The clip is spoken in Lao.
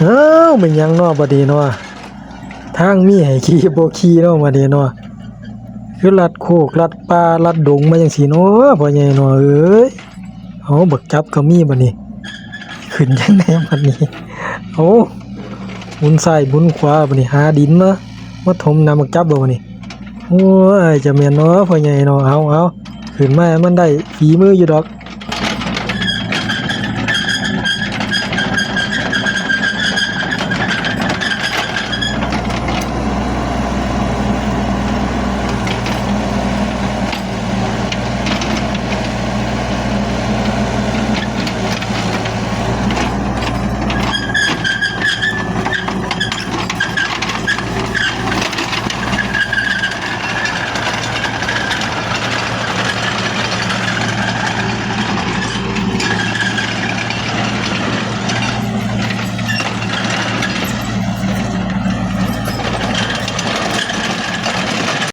ອ້າວ ແມ່ນຫຍັງເນາະບັດນີ້ເນາະ ທາງມີໃຫ້ຂີ່ບໍ່ຂີ່ເນາະບັດນີ້ເນາະ ຄືລັດໂຄກລັດປ່າລັດດົງມາຈັ່ງຊີ້ເນາະ ພໍ່ໃຫຍ່ເນາະເອີຍ. ເອົາ ບັກຈັບກໍມີບັດນີ້ ຂຶ້ນຈັ່ງໃດບັດນີ້ ເອົາ ໝູນຊ້າຍໝູນຂວາບັດນີ້ ຫາດິນມາ ມາຖົມໜ້າບັກຈັບບໍ່ບັດນີ້. ໂອ້ຍ ຈະແມ່ນເນາະ ພໍ່ໃຫຍ່ເນາະ ເອົາ ເອົາ ຂຶ້ນມາໃຫ້ມັນໄດ້ ຝີມືຢູ່ດອກ.